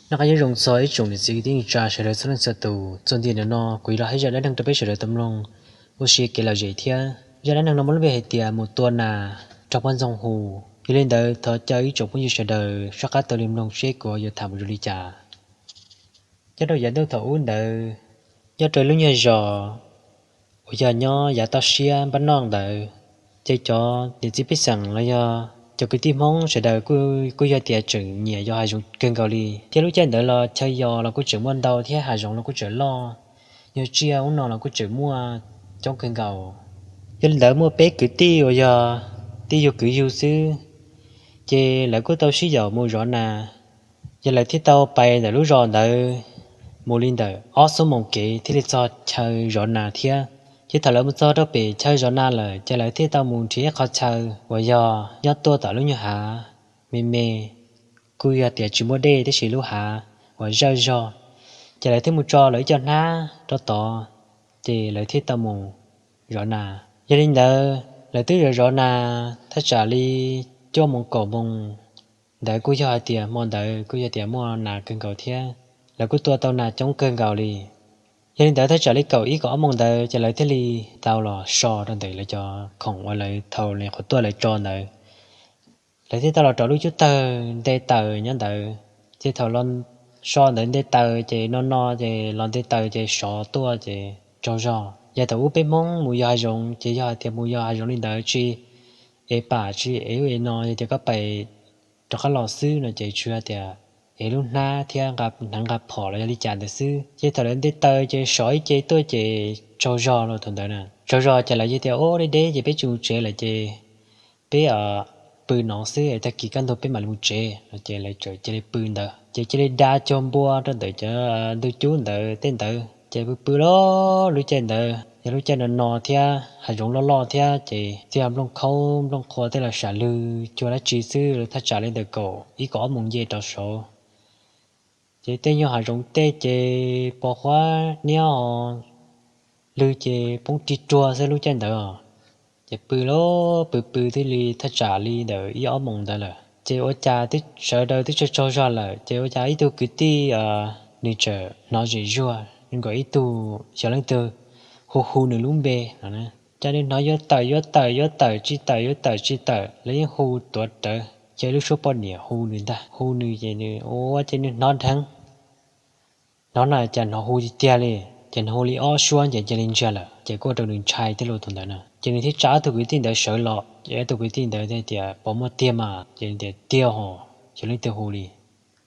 Noj qab nyob zoo txog ib tsoom niam txiv kwv tij neej tsa sawv daws txhua leej txhua tus. Txuas ntxiv ntawm no kuv yuav los hais zaj dab neeg rau peb sawv daws tau mloog ua si kev lom zem thiab. Zaj dab neeg no muaj lub npe hais tias mus tua nas raug poj ntxoog hu. Yog li ntawd thov caw ib tsoom phooj ywg sawv daws soj qab taug li mloog seb kuv yuav tham mus zoo li cas. Nyob rau yav ntuj thaum ub ntawd, nyob rau lub nyuag zos uas yog nyob yav toj siab npab noj ntawd, ces cov niam txiv pej xeem los yog cov kwv tij Hmoob sawv daws kuj yog tias tseem nyiam yos hav zoov kawg nkaus li. Thiab lub caij ntawd los chaw yos los kuj tseem muaj ntau thiab hav zoov los kuj tseem loj, yog tsiaj ub no los kuj tseem muaj coob kawg nkaus. Yog li ntawd muaj peb kwv tij uas yog tij yug kwv yug xwb, ces lawv kuj tau sib yaum mus zov nas. Yog lawv thiaj tau pais ntawm lub zos ntawd mus li ntawm ob xuab moos kev thiaj li txog chaw zov nas thiab. Ces thaum lawv mus txog rau pem chaw zov nas lawm ces lawv thiaj tau mus nrhiav ib qhov chaw uas yog nyob tuaj tom lub nyuag hav me me, kuj yog tias tsis muaj dej tab sis lub hav uas zawj zog, ces lawv thiaj mus tso lawv ib co hnab rau tod, ces lawv thiaj tau mus zov nas. Yog li ntawd lawv twb zov zov nas thaj tsam li cuaj moos kaum moos ntawd kuj yog hais tias hmo ntawd kuj yog tias muaj nas kawg nkaus thiab, lawv kuj tua tau nas coob kawg nkaus li. Yog li ntawd thaj tsam li kaum ib kaum ob moos ntawd ces lawv thiaj li tau los so rau ntawm lawv cov khoom uas lawv thaum li qhov tuaj lawv tso ntawd. Lawv thiaj tau los rau lub cub tawg nte taws nyob ntawd, ces thaum los so ntawd nte taws ces no no ces los nte taws ces sov tuaj ces tsaug zog. Yog thaum ub peb Hmoob mus yos hav zoov ces yog hais tias mus yos hav zoov li ntawd tsis ev pam tsis ev ub ev no, yog tias koj pais rov qab los xwb no ces tsuas tias ev lub hnab thiab hneev nqa phom los yog li cas ntawd xwb. Ces thaum lawv nte taws ces sov ib ce tuaj ces tsaug zog los thaum ntawd na. Tsaug zog ces lawv yog tias, Ub, deb deb ces peb tsis mus tsev lawm ces peb pw no xwb es tag kis kaj ntug peb mam li mus tsev, no ces lawv txawm cia li pw ntawd ces cia li da cog npua rau ntawm cov ntug cub ntawd tej ntawd ces pw pw lub caij ntawd yog lub caij no no thiab hav zoov loj loj thiab ces txij nplooj khaub nplooj qhua tej los sam lwg cuag dab tsi xwb, thaj tsam li ntawm kaum ib kaum ob moos nce rov saud. Ces tej nyuag hav zoov tej ces pos huab niab os, lwg ces poob rig ruag xwb lub caij ntawd os. Ces pw lub pw pw thiaj li thaj tsam li ntawm ib ob moos ntawd lawm ces ua cas twb sawv daws twb tsaug tsaug zog lawm ces ua cas ib tug kwv tij nws txawm hnov zem zuag nkaus ib tug xyov leej twg hu hu nws lub npe no. Cas nws hnov yuav tawm yuav tawm yuav tawm tsis tawm yuav tawm tsis tawm, lawv yeej hu tuav rawv ces lub suab poj niam hu nws ntag, hu nws ces nws ua ces nws hnov dheev. Hnov na cas hnov hu tiag tiag li, ces hnov hu li ob suab ces cia li ntsiag lawm ces kuj ua rau nws ntshai thiab los thaum ntawd na. Ces nws thiaj tsa ob tug kwv tij ntawd sawv los ces ob tug kwv tij ntawd thiaj tias, Puas muaj tiag mas? Ces tias, Tiag hos, xyov leej twg hu li,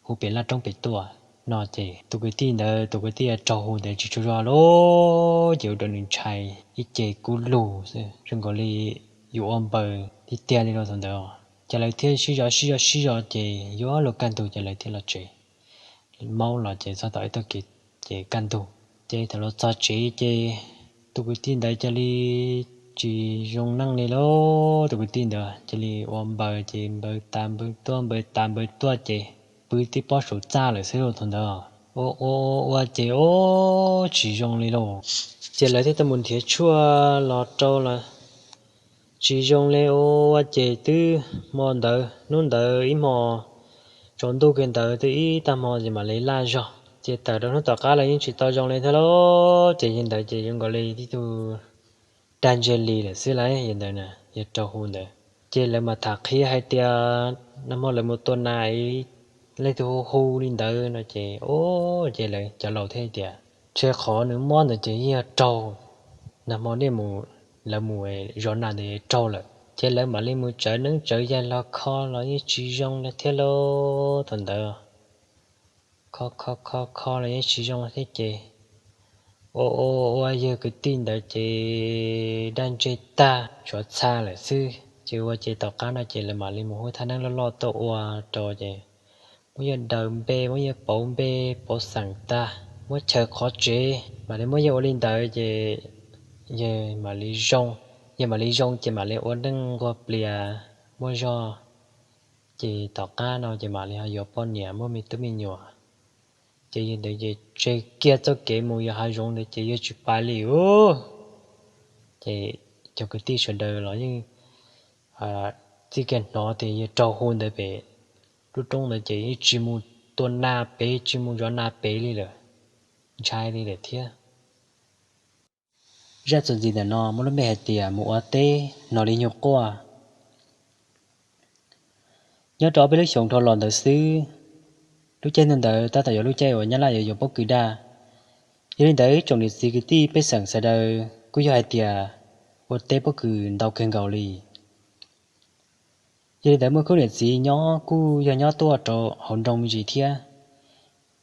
hu pem laj roob pem tuaj, no ces tus kwv tij ntawd tus kwv tij raug hu ntawd tsis tsaug zog lawm ces ua rau nws ntshai ib ce kub lug xwb zoo nkaus li yuav ua npaws tiag tiag li los thaum ntawd. Ces lawv thiaj sib zov sib zov sib zov ces yuav luag kaj ntug ces lawv thiaj los tsev. Maub los ces txog tom ib tag kis ces kaj ntug, ces thaum los txog tsev ces tus kwv tij ntawd cia li tsis zoo neej li lauj. Tus kwv tij ntawd cia li ua npaws ces npaws tas npaws tuaj npaws tas npaws tuaj ces pw tib pob saum txaj lawm xwb los thaum ntawd. Ua ua ua ces ua tsis zoo li lauj, ces lawv thiaj tau mus nrhiav tshuaj los rau los tsis zoo li. Ua ces twb hmo ntawd hnub ntawd ib hmo tsaus ntuj kiag ntawd twb ib tag hmo ces mam li laj zog ces tawm rau hnub tom qab los yeej tsis tau zoo li thiab lauj. Ces yog ntawd ces zoo nkaus li tib tug dag ntseg li lawm xwb lauj. Yog ntawd yog raug hu ntawd ces lawv mam tham qhia hais tias nag hmo lawv mus tua nas, leej twg hu hu li ntawd no ces ua ces lawv cov laus thiaj tias, Ntshe qhov nws mob ntawd ces yeej yog raug nag hmo nej mus, lawv mus zov nas ntawd raug lawm. Ces lawv mam li mus tsawv neeb tsawv yaig los kho los yeej tsis zoo li thiab lauj thaum ntawd. Kho kho kho kho los yeej tsis zoo thiab ces ua ua ua yawg kwv tij ntawd ces dag ntseg tag tshuav txha lawm xwb. Ces ua ces tom qab no ces lawv mam li mus hu thaj neeb loj loj tuaj ua rau ces muab yawg daws npe muab yawg pauv npe pauv xeem tag, muab chaws qhov tsev mam li muab yawg ua li ntawd ces yawg mam li zoo. Yawg mam li zoo ces mam li ua neej nquag plias muaj zog. Ces tom qab no ces mam li ho yuav poj niam muaj me tub me nyuam. Ces yawg ntawd ces tseg kiag txoj kev mus yos hav zoov ntawd ces yawg tsis pais li ub. Ces cov kwv tij sawv daws los yeej txij kiag hnov tias yawg raug hu ntawd pem lub roob ntawd ces yeej tsis mus tuaj nag pem tsis mus zov nag pem li lawm, ntshai li lawm thiab. Zaj txuas ntxiv ntawm no muaj lub npe hais tias mus ua teb hnov li nyuag quaj. Nyob rau ob peb lub xyoos dhau los ntawd xwb, lub caij ntawd tab tom yog lub caij uas Nyab Laj yuav yuav pob kws daj. Yog li ntawd tsoom niam txiv kwv tij pej xeem sawv daws kuj yog hais tias ua teb pob kws ntau kawg nkaus li. Yog li ntawd muaj khub niam txiv nyob kuj yog nyob tuaj rau hauv nroog me ntsis thiab,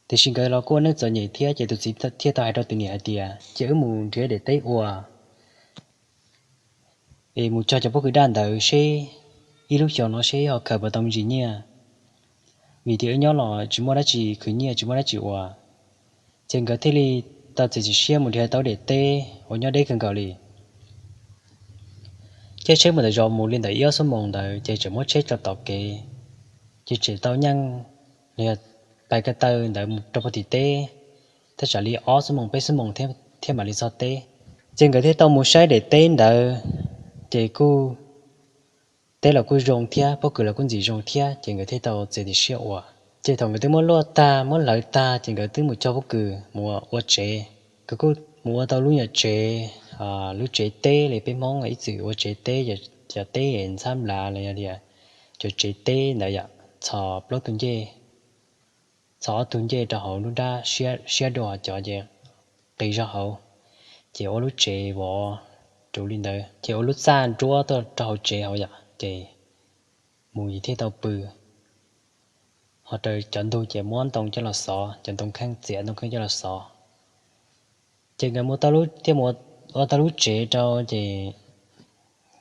tiam sis nkawd los kuj ua neej txom nyem thiab, ces tus txiv thiaj tau hais rau tus niam hais tias, ces wb mus nrhiav daim teb ua es mus cog cov pob kws daj ntawd seb ib lub xyoo no seb ho khaws puas tau me ntsis nyiaj, vim tias wb nyob los tsis muaj dab tsi khwv nyiaj, tsis muaj dab tsi ua. Ces nkawd thiaj li tau txiav txim siab mus nrhiav tau daim teb uas nyob deb kawg nkaus li. Caij tsheb mus ntawm zos mus li ntawm ib ob xuab moos ntawd ces tseem muab tsheb tso tom kev, ces tseem tau nyeej los yog pais ko taw ntawd mus rau puag tim teb, thaj tsam li ob xuab moos peb xuab moos thiab mam li txog teb. Ces nkawd thiaj tau mus saib daim teb ntawd, ces kuj teb los kuj zoo thiab pob kws los kuj ntxim zoo thiab, ces nkawd thiaj tau txiav txim siab ua. Ces thaum nkawd twb muab luaj tag muab hlawv tag ces nkawd twb mus cog pob kws mus ua tsev. Nkawd kuj mus ua tau lub nyuam tsev, lub tsev teb li peb Hmoob ib txwm ua tsev teb, cov teb ntxhab nplav los yog tias cov tsev teb ntawd yom, txhos plaub tug ncej, txhos ob tug ncej rau hauv lub nrab siab dua cov ces qis zog hauv, ces ua lub tsev vov rau li ntawd ces ua lub txaj nruab tuaj rau hauv tsev hauv yom, ces mus ces thiaj tau pw. Ho raws cov ntug ces muab ntoo coj los xov, cov ntoo kheej, txiav ntoo kheej coj los xov. Ces nkawd mus tau lub, thiaj mus ua tau lub tsev rau ces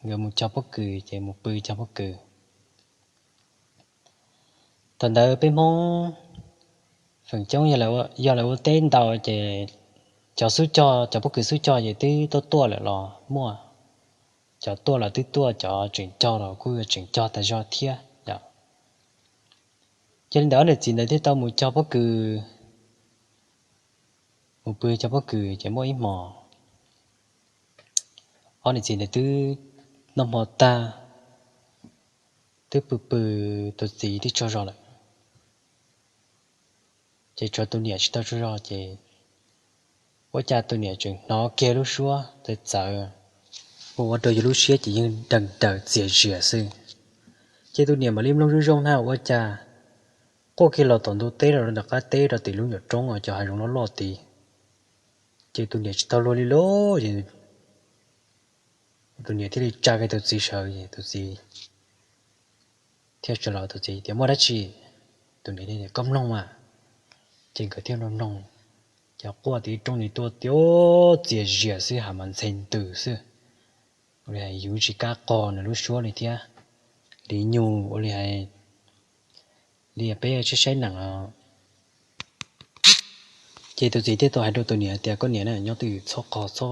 nkawd mus cog pob kws ces mus pw cog pob kws. Thaum ntawd peb Hmoob feem coob yog lawv ua teb ntau ces cov xub cog, cov pob kws xub cog ces twb tuaj tuaj lawm los muaj, cov tuaj los twb tuaj, cov tseem cog los kuj yuav tseem cog tas zog thiab yom. Ces li ntawd ob niam txiv ntawd thiaj tau mus cog pob kws, mus pw cog pob kws ces muaj ib hmos ob niam txiv ntawd twb noj hmo tag, twb pw pw, tus txiv twb tsaug zog lawm, ces tshuav tus niam tsis tau tsaug zog ces ua cas tus niam tseem hnov kiag lub suab txawv txawv, ua rau yus lub siab ces yeej nrees daws txias zias xwb. Ces tus niam mam li mloog zoo zoo na ua cas quaj kiag los tom ntug teb los rau ntawm qab teb rau tim lub nyuam roob uas cov hav zoov loj loj tid. Ces tus niam tsis tau luag li lauj, ces tus niam thiaj li tsa kiag tus txiv sawv, tus txiv thiaj tsa los, tus txiv tias muaj dab tsi? Tus niam tias koj mloog mas. Ces nkawd thiaj mloog mloog, ces quaj tim ib roob ntawd tuaj tias txias zias xwb, hav mas ntxhe ntws xwb, ua li yus tsis kam qog nws lub suab li thiab. Li nyuag ua li hais li peb saib saib neeg os. Ces tus txiv thiaj tau hais rau tus niam tias koj niam na, nyob twj ywm txhob qog txhob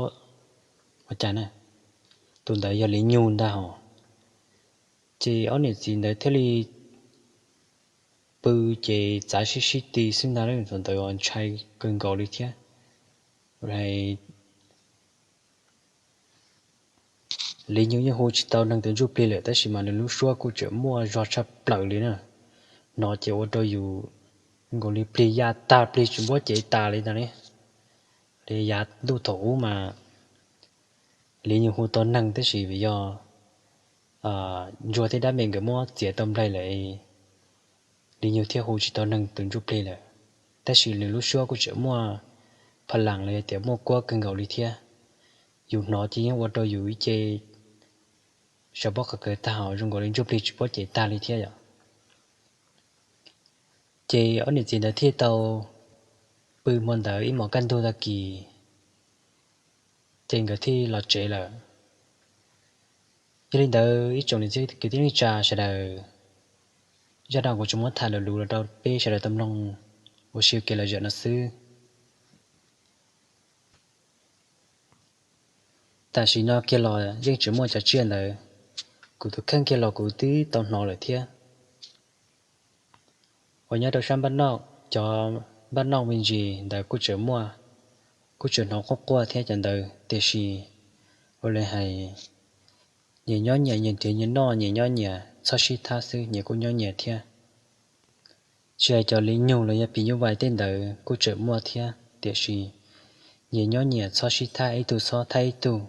ua cas na, tus ntawd yog li nyuag ntag hos. Ces ob niam txiv ntawd thiaj li pw ces txav sib sib ti xwb ntag, thaum ntawd ntshai kawg nkaus li thiab. Li nyuag yeej hu tsis tau neeg tus ntsuj plig lawm tab sis mas nws lub suab kuj tseem muaj zog tshaj plaws li na. No ces ua rau yus nkaus li plig ya tag, plig tsis npuab cev tas li ntag ne. Li yav ntuj thaum ub mas li nyuag hu tau neeg tab sis vim yog ntsuag thiab dab me nkawd muab txiav tau nplaig lawm, li nyuag thiaj hu tsis tau neeg tus ntsuj plig lawm. Tab sis nws lub suab kuj tseem muaj pha las los yog tias muaj kuab kawg nkaus li thiab. Yus hnov ces yeej ua rau yus ib ce sawv pob qhov kawg tag hos zoo nkaus li ntsuj plig tsis npuab cev tag li thiab yom. Ces ob niam txiv ntawd thiaj tau pw hmo ntawd ib hmos kaj ntug tag kis, ces nkawd thiaj los tsev lawm. Yog li ntawd ib tsoom niam txiv kwv tij neej tsa sawv daws, zaj no kuv tsuas muab tham lus lus los rau peb sawv daws tau mloog ua si ua ke lom zem no xwb. Tam sim no kiag los yeej tseem muaj cov tsiaj ntawd, kuv tus kheej kiag los kuv twb tau hnov lawm thiab. Uas nyob rau sab npaj noj, cov npaj noj me ntsis ntawd kuj tseem muaj, kuj tseem hnov quaj quaj thiab cov ntawd, tiam sis ua li hais nyias nyob nyias, nyias nrhiav nyias noj, nyias nyob nyias txhob sib thab xwb, nyias kuj nyob nyias thiab. tsis hais cov li nyug los yog phim nyuj vais tej ntawd kuj tseem muaj thiab, tiam sis nyias nyob nyias txhob sib thab ib tug txhob thab ib tug.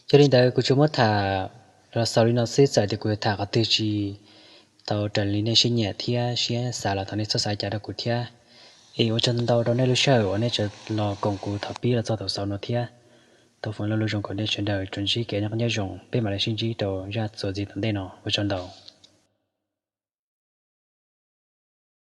Yog li ntawd kuv tsuas muab tham los xaus li no xwb, txawm tias kuv yuav tham qhov twg tsis tau raws li nej siab nyiam thiab siab xav los thov nej txhob xav cas rau kuv thiab. Es ua tsaug ntau ntau rau nej lub sij hawm uas nej los koom kuv thaum pib los txog thaum xaus no thiab. Thov foom lo lus zoo kom nej sawv daws tsuas ntsib kev noj qab nyob zoo, peb mam li sib ntsib rau zaj txuas ntxiv tom ntej no, ua tsaug ntau.